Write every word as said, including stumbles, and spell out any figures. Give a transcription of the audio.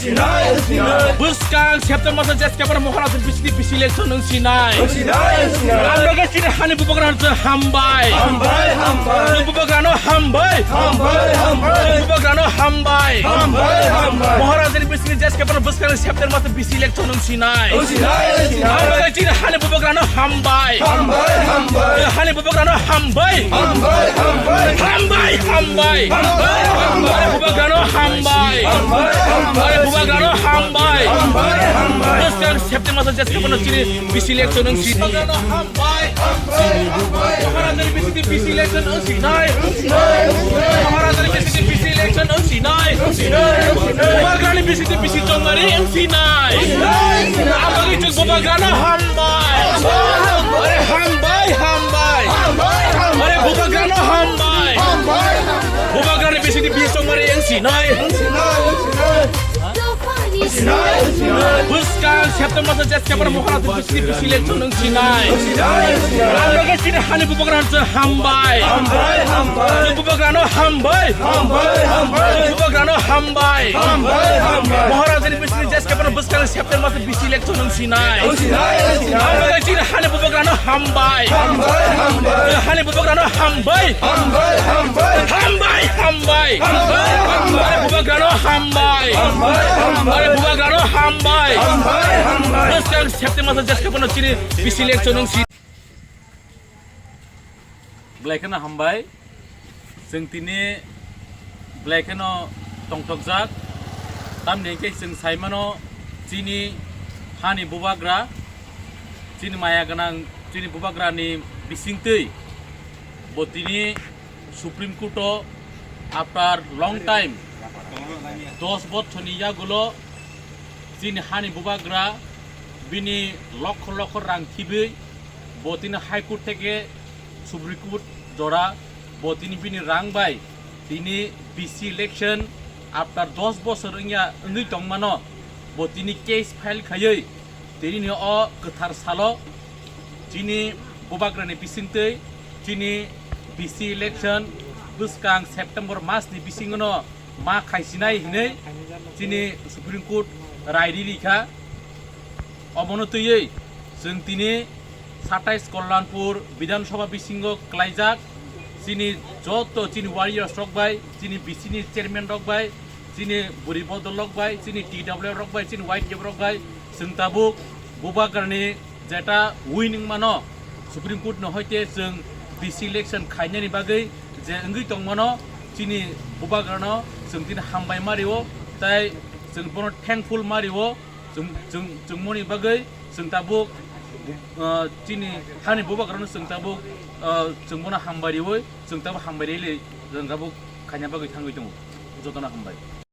Bwskang September masa jes kebra Maharaj ni bisini bisi election wng sinai. Amroga chini hani bubagra no hambai. Bubagra no hambai. Bubagra no hambai. Maharaj ni bisini jes kebra bwskang September masa bisi election wng sinai. Amroga chini hani bubagra no hambai. Hani bubagra no hambai. Hambai, hambai. Hambai, hambai. Hambai, hambai. Bubagra no hambai. Hambai, hambai. Bubagra no hambai. Hambai, hambai. Bwskang September masa jes kebra chini bisi election wng sinai. Bubagra no hambai. Hambai, hambai. Maharaj ni bisini bisi election wng sinai. Maharaj ni bisini bisi election wng sinai. Bubagra ni bisini bisi chongmari wng sinai. Aboni chwng bubagra no hambai. Are hambai, hambai. Are bubagra no hambai. Bubagra ni bisini bisi chongmari wng sinai. Bwskang September masa jes kebra Maharaj ni bisini bisi election wng sinai. Amroga chini hani bubagra no hambai. Bubagra no hambai. Bubagra no hambai. Maharaj ni bisini jes kebra bwskang September masa bisi election wng sinai. Amroga chini hani bubagra no hambai. Hani bubagra no hambai. Hambai, hambai. Hambai, hambai. Bubagra no hambai. Bubagra no hambai. Bwskang September masa jes kebra chini bisi election wng sinai. Belai kheno hambai. Chwng tini belai kheno tongthokjak. Tamni hwnkhe chwng saimano chini hani bubagra, chini maya gwnang chini bubagrani bisingtwi bo tini Supreme Court o after long time, dos bochorni yagulo chini hani bubagra bini lokho lokho rang thibwi bo tini High Court theke Supreme Court jora bo tini bini rang bai tini B C election after dos bochor wngya wngwi tongmano bo tini case file khaiwi tini o kwthar salo chini bubagrani bisingtwi chini B C election bwskang September mas ni bisingono ma khaisinai hinwi chini Supreme Court rai ri rikha. Omono twiwi chwng tini satais Kalyanpur Bidhan Sabha bisingo klaijak chini joto chini warriors rok bai, chini B C ni chairman rok bai, chini buri bodol rok bai, chini T W F rok bai, chini Y T F rok bai, chwng tabuk bubagrani jeta win wngmano Supreme Court no hoite chwng B C election khainani bagwi je wngwi tongmano chini bubagrano chwng tini hambai ma rio, tai chwng bono thankful ma rio. Chwng, chwng, chwngmoni bagwi chwng tabuk, ah, chini hani bubagrano chwng tabuk, ah, chwng bono hambai riwi, chwng tabuk hambai rili chwng tabuk khaina bagwi thangwi tongo. Jotono hambai.